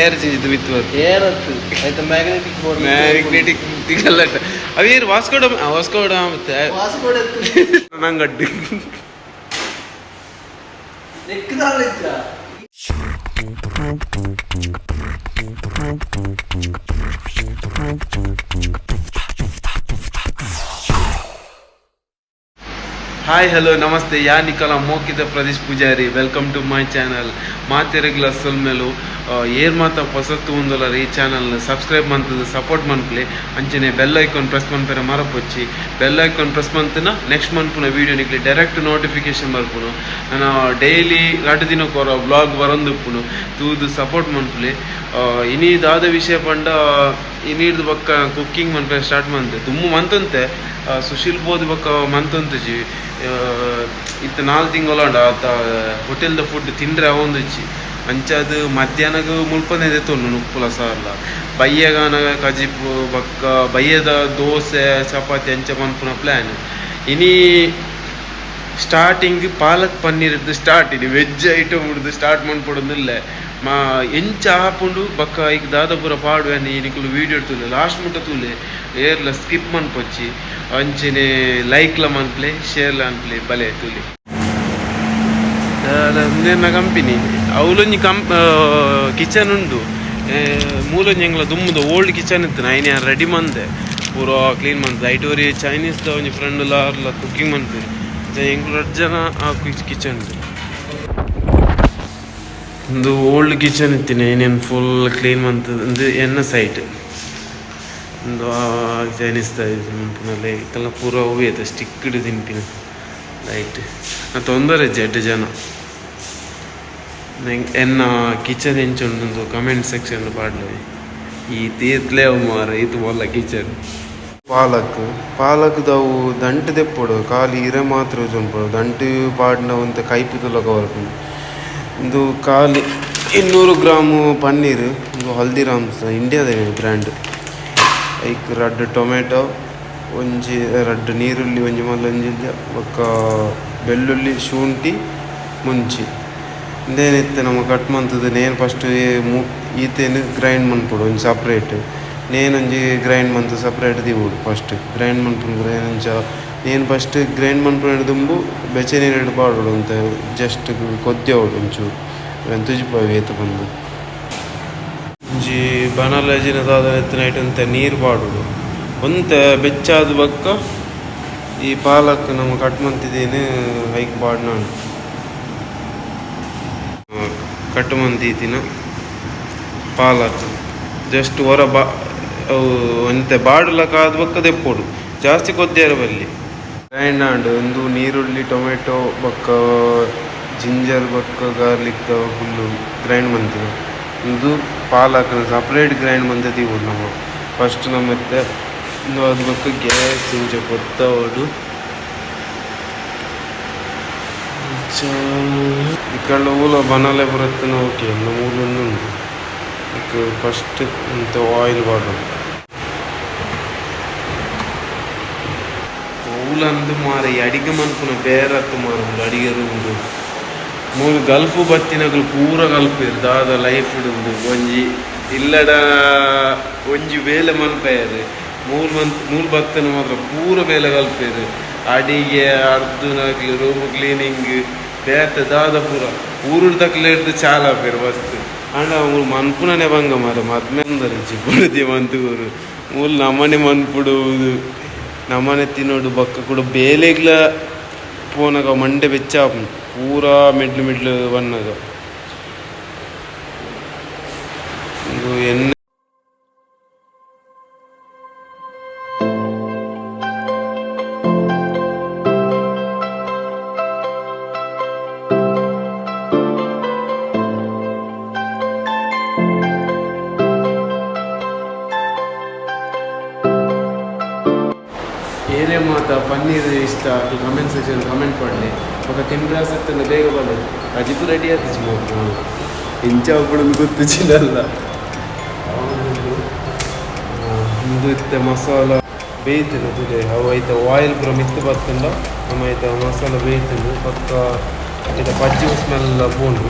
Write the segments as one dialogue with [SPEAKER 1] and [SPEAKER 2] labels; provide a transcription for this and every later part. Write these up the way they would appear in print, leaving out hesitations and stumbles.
[SPEAKER 1] ಏರ್ ಚಿಂಚಿತು ಮಿತ್ತು.
[SPEAKER 2] ಏರತ್ತು ಆಯ್ತಾ, ಮ್ಯಾಗ್ನೆಟಿಕ್ ಬೋರ್ಡ್.
[SPEAKER 1] ಮ್ಯಾಗ್ನೆಟಿಕ್ ತಿಗಲ್ಲಟ ಅವೇರು ವಾಸ್ಕೋಡ ವಾಸ್ಕೋಡ ಮತ್ತೆ.
[SPEAKER 2] ವಾಸ್ಕೋಡ.
[SPEAKER 1] ನಂಗಡ್ಡು.
[SPEAKER 2] ನೆಕ್ಕದಾಳಿದ್ದ.
[SPEAKER 1] ಹಾಯ್, ಹಲೋ, ನಮಸ್ತೆ. ಯಾ ನಿಕಲ ಮೋಕಿತ Pradesh Poojary. Welcome to my channel. ಮಾತೆರೆಗ್ಲ ಸೊಲ್ಮೆಲು. ಏರ್ ಮಾತ ಪೊಸತ್ತು ಉಂದೊಲರ್ ಈ ಚಾನಲ್ ಸಬ್ಸ್ಕ್ರೈಬ್ ಮಂತದ ಸಪೋರ್ಟ್ ಮನ್ಪುಲೆ. ಅಂಚನೆ ಬೆಲ್ ಐಕಾನ್ ಪ್ರೆಸ್ ಮನ್ಪೆರೆ ಮರಪೊಚ್ಚಿ. ಬೆಲ್ ಐಕಾನ್ ಪ್ರೆಸ್ ಮಂತನ ನೆಕ್ಸ್ಟ್ ಮನ್ಪುನ ವೀಡಿಯೋ ನಿಕ್ಲೆ ಡೈರೆಕ್ಟ್ ನೋಟಿಫಿಕೇಶನ್ ಬರ್ಪುನು. ನಾನು ಡೈಲಿ ರಡ್ಡು ದಿನಕ್ಕೊರ ಬ್ಲಾಗ್ ಬರೊಂದುಪ್ಪುನು, ತೂದು ಸಪೋರ್ಟ್ ಮನ್ಪುಲೆ. ಇನಿ ದಾದ ವಿಷಯ ಪಂಡ, ಇನಿರ್ದು ಬೊಕ್ಕ ಕುಕ್ಕಿಂಗ್ ಮನ್ಪೆರೆ ಸ್ಟಾರ್ಟ್ ಮಂತೆ. ದುಮ್ಮು ಮಂತಂತೆ ಸುಶೀಲ್ ಬೋದು ಬೊಕ್ಕ ಮಂತೊಂತುಜಿ. ಇತ್ತ 4 ತಿಂಗಳು ಆತ ಹೋಟೆಲ್ದ ಫುಡ್ ತಿಂಡ್ರೆ ಅವೊಂದುಜ್ಜಿ. ಅಂಚಾದ್ ಮಧ್ಯಾಹ್ನಗ್ ಮುಲ್ಪನೆ ದೆತ್ತೊಂಡು ನುಪ್ಪುಲ ಸಾರ್ಲ, ಬಯ್ಯಗಾನಗ ಕಜಿಪು ಬೊಕ್ಕ ಬಯ್ಯದ ದೋಸೆ ಚಪಾತಿ ಅಂಚ ಮನ್ಪುನ ಪ್ಲಾನ್. ಇನಿ ಸ್ಟಾರ್ಟಿಂಗ್ ಪಾಲಕ್ ಪನ್ನೀರ್ ಸ್ಟಾರ್ಟ್. ಇನಿ ವೆಜ್ ಐಟಮ್ ಹಿಡ್ದು ಸ್ಟಾರ್ಟ್ ಮನ್ಪೊಡೊಂದುಲ್ಲೆ. ಮಾ ಎಂಚ ಆಪುಂಡು ಬೊಕ್ಕ ಐಕ್ ದಾದ ಪೂರ ಪಾಡುವೆ ನಿಕುಲು ವೀಡಿಯೋ ತೂಲೆ, ಲಾಸ್ಟ್ ಮುಟ್ಟ ತೂಲೆ. ಏರ್ಲ ಸ್ಕಿಪ್ ಮನ್ಪೊಚ್ಚಿ. ಅಂಚನೆ ಲೈಕ್ಲ ಮನ್ಪ್ಲೆ, ಶೇರ್ಲ ಅನ್ಪ್ಲೆ. ಬಲೆ ತೂಲೆ. ಉಂದೆನ್ನ ಕಂಪನಿ ಅವಲೊಂಜಿ ಕಿಚನ್ ಉಂಡು. ಮೂಲೊಂಜಿ ಎಂಗ್ಲ ದುಮ್ಮುದ ಓಲ್ಡ್ ಕಿಚನ್ ಇತ್ತು. ಐನ್ ಯಾನ್ ರೆಡಿ ಮಂದೆ, ಪೂರ ಕ್ಲೀನ್ ಮಂತೆ. ಐಟ್ ಒರಿ ಚೈನೀಸ್ ದ ಒಂಜಿ ಫ್ರೆಂಡ್ ಲಾರ್ಲ ಕುಕ್ಕಿಂಗ್ ಮನ್ಪೆರ್. ಎಂಕ್ಲು ರಡ್ಡ್ ಜನ ಆ ಕಿಚನ್. ಉಂದು ಓಲ್ಡ್ ಕಿಚನ್ ಇತ್ತಿನ, ಏನೇನು ಫುಲ್ ಕ್ಲೀನ್ ಮಂತದ. ಉಂದು ಎನ್ನ ಸೈಟ್. ಉಂದು ಚೈನೀಸ್ ದ ಮನ್ಪುನಲೆ. ಇತ್ತಲ್ಲ ಪೂರ ಹೂವು ಸ್ಟಿಕ್ಡ್ ತಿನ್ಪಿನ ಲೈಟ್. ತೊಂದರೆ ಎಡ್ಡೆ ಜನ. ಎನ್ನ ಕಿಚನ್ ಎಂಚ ಉಂಡು ಕಮೆಂಟ್ ಸೆಕ್ಷನ್ ಪಾಡ್ಲೆ. ಈ ತೀರ್ತ್ಲೇ ಮಾರ ಈತ್ ಮಲ್ಲ ಕಿಚನ್. ಪಾಲಕ್ ಪಾಲಕ್ದವು ದಂಟು ದೆಪ್ಪೊಡು, ಖಾಲಿ ಇರೆ ಮಾತ್ರ ಯೂಸ್ ಮನ್ಪೊಡು. ದಂಟು ಪಾಡ್ನ ಒಂತೆ ಕೈಪು ತುಲಕ ಬರ್ಪುಂಡು. ಉಂದು ಖಾಲಿ 200 ಗ್ರಾಮು ಪನ್ನೀರ್. ಉಂದು ಹಲ್ದಿರಾಮ್ಸ್, ಇಂಡಿಯಾದ ಬ್ರ್ಯಾಂಡ್. ಐಕ್ ರಡ್ಡ್ ಟೊಮೆಟೊ, ಒಂಜಿ ರಡ್ಡ್ ನೀರುಳ್ಳಿ, ಒಂಜಿ ಮಲ್ಲ ಒಂಜಿ ಎಲ್ಯ, ಬೊಕ್ಕ ಬೆಳ್ಳುಳ್ಳಿ, ಶುಂಠಿ, ಮುಂಚಿ. ಇಂದೇನ್ ಇತ್ತೆ ನಮ ಕಟ್ ಮಂತುದು ನೇನ್ ಫಸ್ಟ್ ಈತೆನ್ ಗ್ರೈಂಡ್ ಮನ್ಪೊಡು ಒಂಜಿ ಸಪ್ರೇಟ್. ನೇನೊಂಜಿ ಗ್ರೈಂಡ್ ಮಂತ್ ಸಪ್ರೇಟ್ ದೀವೊಡು. ಫಸ್ಟ್ ಗ್ರೈಂಡ್ ಮನ್ಪುನ ಅಂಚ ನೇನ್ ಫಸ್ಟ್ ಗ್ರೈಂಡ್ ಮನ್ಪುನ ದುಂಬು ಬೆಚ್ಚ ನೀರುಡು ಪಾಡೊಡು ಒಂತೆ, ಜಸ್ಟ್ ಕೊದ್ದಿಯವೊಡು ಒಂಚೂರು. ಅವೆನ್ ತುಜಿಪಾವೆ ಏತ್ ಪಂದ್. ಒಂಜಿ ಬನಲಜಿನ ದಾದ ಇತ್ತಿನ ಐಟ್ ಒಂತೆ ನೀರು ಪಾಡೊಡು. ಒಂತೆ ಬೆಚ್ಚಾದ್ ಬೊಕ್ಕ ಈ ಪಾಲಕ್ ನಮ ಕಟ್ ಮಂತಿದೇನು ಐಕ್ ಪಾಡ್ನ. ಕಟ್ ಮಂತಿತ್ತಿನ ಪಾಲಕ್ ಜಸ್ಟ್ ಒರ ಬಾ ಅವು ಒಂತೆ ಬಾಡುಲಕ ಆದ್ ಬೊಕ್ಕ ದೆಪ್ಪೊಡು. ಜಾಸ್ತಿ ಕೊದ್ದಿಯರ ಬಲ್ಲಿ. ಗ್ರೈಂಡ್ ಆಂಡ್. ಉಂದು ನೀರುಳ್ಳಿ, ಟೊಮೆಟೊ ಬೊಕ್ಕ ಜಿಂಜರ್ ಬೊಕ್ಕ ಗಾರ್ಲಿಕ್ ದ ಫುಲ್ ಗ್ರೈಂಡ್ ಮಂತಿನ. ಉಂದು ಪಾಲಕ್ ಸಪ್ರೇಟ್ ಗ್ರೈಂಡ್ ಮಂತೆ ದೀವೊಡು ನಮ ಫಸ್ಟ್. ನಮ್ಮ ಇತ್ತೆ ಉಂದು ಆದ್ ಬೊಕ್ಕ ಗ್ಯಾಸ್ ಇಂಚ ಪೊತ್ತಾವೊಡು. ಇಕ್ಕಂಡ ಊಲ ಬನಲೆ ಬರತ್ತನ. ಓಕೆ, ಮೂಲು ಉಂಡು. ಇಕ್ ಫಸ್ಟ್ ಒಂತೆ ಆಯಿಲ್ ಪಾಡೊಡು. ಮೂಲಂದು ಮಾರ ಈ ಅಡಿಗೆ ಮನ್ಪುನ ಬೇರತ್ತು ಮಾರ. ಉಂಡು ಅಡಿಗೆ ರೂಮ್ಡು. ಮೂಲು ಗಲ್ಫ್ ಬತ್ತಿನಕುಲು ಪೂರ ಕಲ್ಪೆರ್ ದಾದ ಲೈಫ್ ಉಂಡು. ಒಂಜಿ ಇಲ್ಲಡ ಒಂಜಿ ಬೇಲೆ ಮನ್ಪೆರ್. ಮೂಲು ಮಂತ್ ಮೂಲು ಬತ್ತನ ಮಾತ್ರ ಪೂರ ಬೇಲೆ ಕಲ್ಪೆರ್. ಅಡಿಗೆ, ಅರ್ದುನಕ್ಲು, ರೂಮ್ ಕ್ಲೀನಿಂಗ್, ಬೇತೆ ದಾದ ಪೂರ. ಊರುದಕ್ಲೆರ್ದ್ ಚಾಲ ಆಪೆರ್ ಮಸ್ತ್. ಆಂಡ ಮೂಲು ಮನ್ಪುನನೆ ಬಂಗ ಮಾರ. ಮದ್ಮೆ ಅಂದರಿಜ್ಜಿ ಬುಡದಿ ಮಂತುಗೂರು. ಮೂಲು ನಮನೆ ಮನ್ಪುಡು, ನಮನೆ ತಿನ್ನೋಡು. ಬೊಕ್ಕ ಕೂಡ ಬೇಲೆಗ್ಲ ಪೋನಗ ಮಂಡೆ ಬೆಚ್ಚ ಆಪುಂಡು, ಪೂರಾ ಮೆಡ್ಲು ಮೆಡ್ಲು ಬನ್ನಗ. ಉಂದು ಎಣ್ಣೆ. ಏನೇ ಮಾತ ಪನ್ನೀರ್ ಇಷ್ಟ ಕಮೆಂಟ್ ಸೆಕ್ಷನ್ ಕಮೆಂಟ್ ಮಾಡಲಿ. ಬೊಕ ತಿಂಡ್ರಾಸತ್ತನ್ನ ಬೇಗ ಬಲೆ. ಕಜಿಪು ರೆಡಿ ಆತಿಜಿ ಮೋಕು. ಇಂಚ ಉಪ್ಪುಡು ಗೊತ್ತುಜಿನಲ್ಲ. ಉಂದು ಇತ್ತೆ ಮಸಾಲ ಬೇಯ್ತುಂಡು ತೂಲೆ. ಅವು ಐತ ಆಯಿಲ್ ಪೂರ ಮಿತ್ತ್ ಬತ್ತುಂಡ ನಮ್ಮ ಐತ ಮಸಾಲ ಬೇಯ್ತುಂಡು. ಬೊಕ್ಕ ಐತ ಪಜ್ಜಿ ಸ್ಮೆಲ್ ಪೋಂಡು.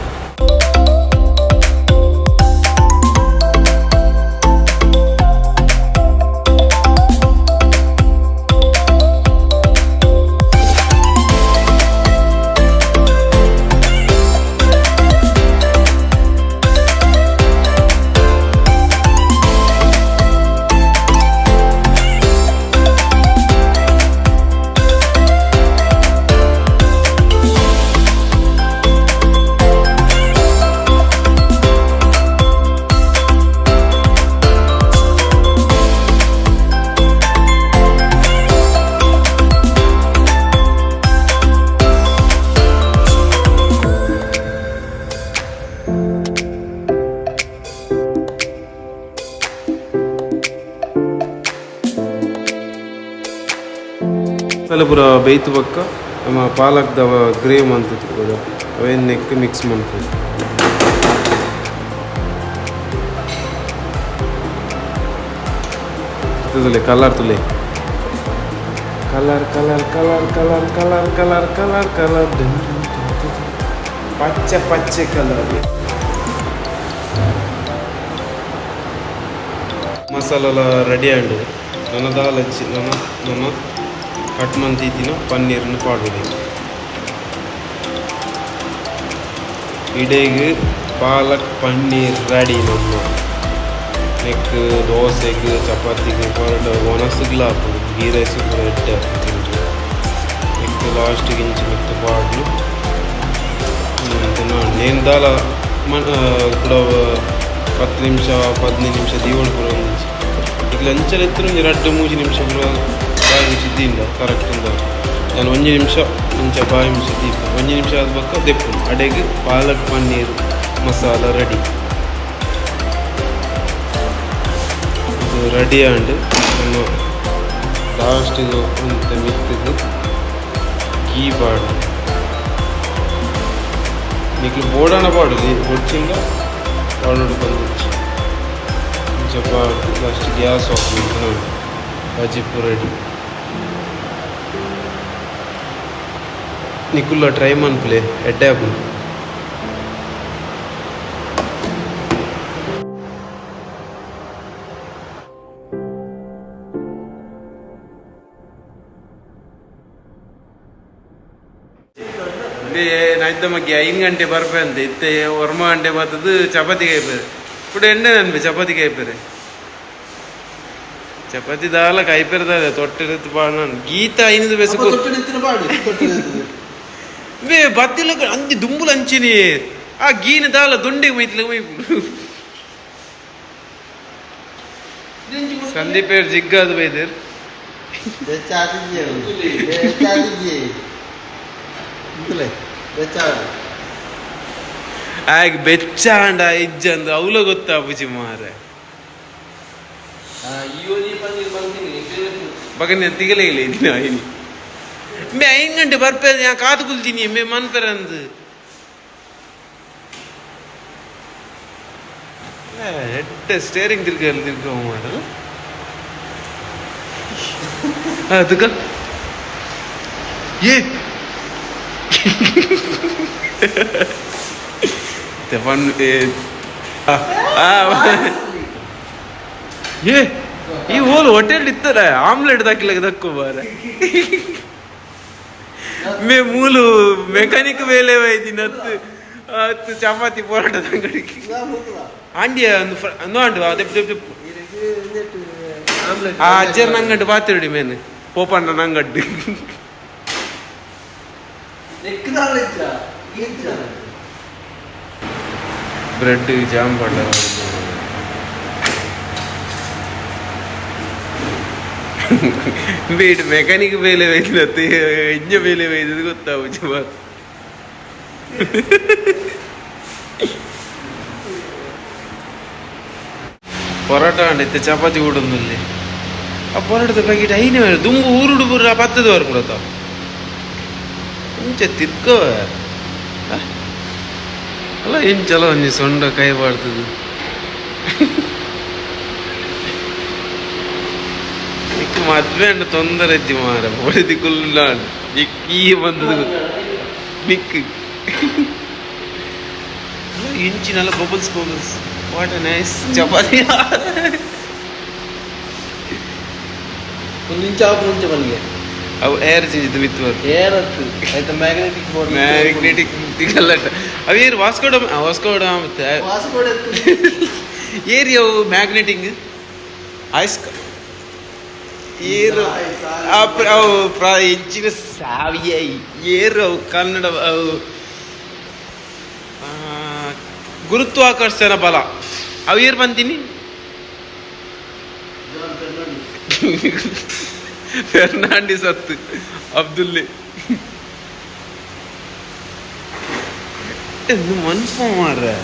[SPEAKER 1] ಮಸಾಲೆ ಪೂರ ಬೇಯ್ತು ಬೊಕ್ಕ ನಮ್ಮ ಪಾಲಕ್ದ ಗ್ರೇವ್ ಮಂತಿತ್ತು ಅವೇನು ನೆಕ್ ಮಿಕ್ಸ್ ಮನ್ಪು. ತುಲೆ ಕಲರ್ ತುಲೆ, colour colour colour colour colour colour colour colour, ಪಚ್ಚೆ ಪಚ್ಚೆ ಕಲರ್. ಮಸಾಲೆಲ್ಲ ರೆಡಿ ಆಂಡ್ ನನ್ನ ದಾಲ್ ಹಚ್ಚಿ ನನ್ನ ನನ್ನ ಕಟ್ ಮಂತಿದ್ದಿನ ಪನ್ನೀರ್ನ ಪಾಡುದು. ಇಡೀಗ ಪಾಲಕ್ ಪನ್ನೀರ್ ರೆಡಿ. ನಮ್ಮ ನೆಕ್ ದೋಸೆಗೆ, ಚಪಾತಿಗೆ, ಪರೋಟ, ಒಣಸುಗ್ಲ ಆಪುಂಡು. ಗೀ ರೈಸ್ ಪೂರ ಎಡ್ಡೆ ತಿಂದು. ನೆಕ್ ಲಾಸ್ಟಿಗೆ ಇಂಚ ಮಿತ್ತ್ ಪಾಡ್ದು ನೇನ್ ದಾಲ ಮ ಕುಡ 10 ನಿಮಿಷ, 15 ನಿಮಿಷ ದೀವೊಡು ಪೂರ ಒಂಜಿ. ಇಕ್ಲೆ ಅಂಚನೆ ಇತ್ತ್ಂಡ ಒಂಜಿ 2-3 ನಿಮಿಷ ಪೂರ ಬಾಯಿ ಮುಚ್ಚಿ ದೀಂಡ ಕರೆಕ್ಟ್ ಉಂದು. ಯಾನ್ 1 ನಿಮಿಷ ಇಂಚ ಬಾಯಿ ಮುಚ್ಚಿ ದೀಪ, 1 ನಿಮಿಷ ಆದ ಬೊಕ್ಕ ದೆಪ್ಪುನು. ಅಡೆಗ್ ಪಾಲಕ್ ಪನ್ನೀರ್ ಮಸಾಲ ರೆಡಿ. ಇದು ರೆಡಿ ಆಂಡ್ ನಮ್ಮ ಲಾಸ್ಟಿಗೆ ಒಂತೆ ಮಿತ್ತುಗ್ ಗೀ ಪಾಡು. ನಿಕ್ಲು ಬೋಡಾಂಡ ಪಾಡೊಲಿ, ಬೊಡ್ಚಿಂಡ ಪಾಡೊಡು ಬಂದಿಚ್ಚಿ. ಇಂಚ ಪಾಡ್ದು ಲಾಸ್ಟ್ ಗ್ಯಾಸ್ ಆಫ್ ಮಲ್ಪುನವು. ಕಜಿಪು ರೆಡಿ. ನಿಕುಲ್ಲ ಟ್ರೈ ಮನ್ಪುಲೆ, ಎಡ್ಡೆ ಆಪುಂಡು. ನೈತ ಮಗ್ಗೆ 5 ಗಂಟೆ ಬರ್ಪೆ ಅಂತ ಇತ್ತೆ 9 ಗಂಟೆ ಬತ್ತದು. ಚಪಾತಿ ಕಾಯ್ಪೆರೆ ಕೂಡ ಎಣ್ಣೆ ನನ್ಬೆ. ಚಪಾತಿ ಕಾಯ್ಪೆರೆ, ಚಪಾತಿ ದಾಲ ಕಾಯ್ಪೆರೆ ದಾಲ ತೊಟ್ಟೆರೆತ್ತು ಪಾಡ ಗೀತ ಐನದು ಬೆಸಕು. ಬೇ ಬತ್ತಿಲ ಅಂಜಿ ದುಂಬುಲು ಅಂಚಿನಿ. ಆ ಗೀನ ದಾಲ ದೊಂಡೆಗೆ ಮೈತ್ಲ ಮೈಪುಂಡು. ಸಂದೀಪ್ ಜಿಗ್ಗಾದು ಬೈದೇರ್.
[SPEAKER 2] ಬೆಚ್ಚಾತಿದ್ಯೆ, ಬೆಚ್ಚಾತಿದ್ಯೆ, ಬೆಚ್ಚಾದು.
[SPEAKER 1] ಆಗ ಬೆಚ್ಚಾಂಡ ಇಜ್ಜಂದು ಅವಲ ಗೊತ್ತಾಪುಜಿ ಮಾರೆ. ಬಗನೆ ತಿಗಲೇ ಇಲ್ಲ ಇದಿನ ಐನಿ ಮೇ 5 ಗಂಟೆ ಬರ್ಪೆ, ಯಾ ಕಾದು ಕುಲ್ತೀನಿ ಮೇ ಮನ್ಪೆರಂದು. ಎಡ್ಡೆ ಸ್ಟೇರಿಂಗ್ ತಿರ್ಗ ತಿರ್ಗ ಮಾರ ಅದಕ್ಕ. ಏ ಫನ್ ಏ ಈ ಓಲು ಹೋಟೆಲ್ ಇತ್ತರ ಆಮ್ಲೆಟ್ ದಾಕಿಲಗ ದಕ್ಕು ಬಾರೆ. ಮೇ ಮೂಲು ಮೆಕ್ಯಾನಿಕ್ ಬೇಲೆ ವೈದಿನ ಹತ್ತು ಹತ್ತು ಚಪಾತಿ ಪರೋಟದ ಅಂಗಡಿಗೆ ಆಂಡಿಯ ಒಂದು ಅಂಡು ದೆಪ್ಪು ದೆಪ್ಪು ದೆಪ್ಪು. ಆ ಅಜ್ಜರ್ ನಂಗಡ್ಡು ಬಾತಿರುಡಿ ಮೇನ್ ಪೋಪಣ್ಣ ನಂಗಡ್ಡು. ಬ್ರೆಡ್ ಜಾಮ್ ಪಡ್ಲ. ಬೇಟ್ ಮೆಕ್ಯಾನಿಕ್ ಬೇಲೆ ಬೈದಿನತ್ತೆ, ಎಂಜ ಬೇಲೆ ಬೈದದು ಗೊತ್ತಾವುಜಿ ಬಾ. ಪರೋಟ ಅಂಡ ಇತ್ತೆ ಚಪಾತಿ ಊಡೊಂದುಲ್ಲೆ. ಆ ಪರೋಟದ ಪ್ಯಾಕೆಟ್ ಐನೇ ದುಂಬು ಊರುಡು ಪೂರ ಪತ್ತದ ವರ್ ಕೊಡತ ಇಂಚ ತಿರ್ಕವ ಅಲ್ಲ. ಎಂಚಲ ಒಂಜಿ ಸೊಂಡ ಕೈ ಬಾಡ್ತದು. ನಿಕ್ ಮದ್ವೆ ಅಂಡ ತೊಂದರೆ ಇಜ್ಜಿ ಮಾರ, ಬೊಡೆದಿ ಕುಲ್ಲ ನಿಕ್ ಈ ಬಂದದು ನಿಕ್ ಇಂಚಿನಲ್ಲ. Bubbles bubbles, what a nice chapati.
[SPEAKER 2] ಒಂದು ಇಂಚ ಆಪು ಮುಂಚೆ ಮಲ್ಲಿಗೆ.
[SPEAKER 1] ಅವು ಏರ್ ಚೇಂಜ್ ಮಿತ್ತು ಬರ್ತು.
[SPEAKER 2] ಏರ್ ಹತ್ತು ಆಯ್ತಾ, ಮ್ಯಾಗ್ನೆಟಿಕ್ ಬೋರ್ಡ್.
[SPEAKER 1] ಮ್ಯಾಗ್ನೆಟಿಕ್ ತಿಗಲ್ಲಟ. ಅವು ಏರು ವಾಸ್ಕೋಡ ವಾಸ್ಕೋಡ ಮತ್ತೆ.
[SPEAKER 2] ವಾಸ್ಕೋಡ.
[SPEAKER 1] ಏರಿಯವು ಮ್ಯಾಗ್ನೆಟಿಂಗ್ ಐಸ್ ಏರು ಅವು ಹೆಚ್ಚಿನ ಸಾವಿಯ ಏರು ಅವು ಕನ್ನಡ ಅವು ಗುರುತ್ವಾಕರ್ಷಣ ಬಲ ಅವು ಏರು ಬಂತೀನಿ. ಫೆರ್ನಾಂಡಿಸ್ ಅತ್ತು ಅಬ್ದುಲ್ಲೆ ಮನ್ಪು ಮಾರ್ರೆ.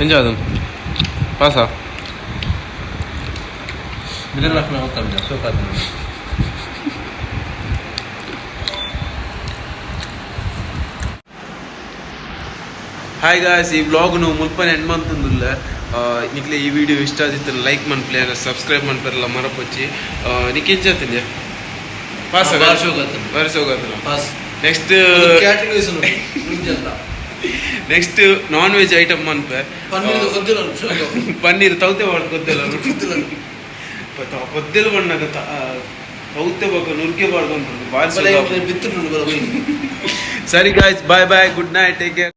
[SPEAKER 1] ಎಂಜ ಅದು ಪಾಸ.
[SPEAKER 2] ಸೋಕಾತ.
[SPEAKER 1] ಹಾಯ್ ಗಾಯ್ಸ್, ಈ ವ್ಲಾಗ್ನು ಮುಲ್ಪನೆ ಎಂಡ್ ಮಂತುಂದುಲ್ಲ. ನಿಕ್ಲೆ ಈ ವಿಡಿಯೋ ಇಷ್ಟ ಆದಿತ್ತು ಲೈಕ್ ಮನ್ಪುಲೆ, ಸಬ್ಸ್ಕ್ರೈಬ್ ಮನ್ಪೆರಲ್ಲ ಮರಪೊಚ್ಚಿ. ನಿಕ್ಕೆಂಚ ಆತಂಜೆ ಪಾಸ್?
[SPEAKER 2] ಬಾರಿ ಶೋಕ್ ಆತುಂಡು.
[SPEAKER 1] ಬಾರಿ ಶೋಕ್ ಆತುಂಡು.
[SPEAKER 2] Pass.
[SPEAKER 1] Next
[SPEAKER 2] catering
[SPEAKER 1] next non veg item ಮನ್ಪೆ.
[SPEAKER 2] Paneer ಗೊತ್ತಿಲ್ಲ ಶೋಕ.
[SPEAKER 1] ಪನ್ನೀರ್ ತೌತೆ ಪಾಡ್ದು ಗೊತ್ತಿಲ್ಲ.
[SPEAKER 2] ಗೊತ್ತಿಲ್ಲ.
[SPEAKER 1] ಕೊದ್ದೆಲು ಬಣ್ಣದ ತೌತೆ ಬೊಕ್ಕ ನುರ್ಗೆ ಪಾಡ್ದು ಉಂಟು, ಬಾರಿ ಶೋಕ್ ಆಪುಂಡು.
[SPEAKER 2] ಬಿತ್ತುಂಡು.
[SPEAKER 1] ಸರಿ guys, bye bye, good night, take care.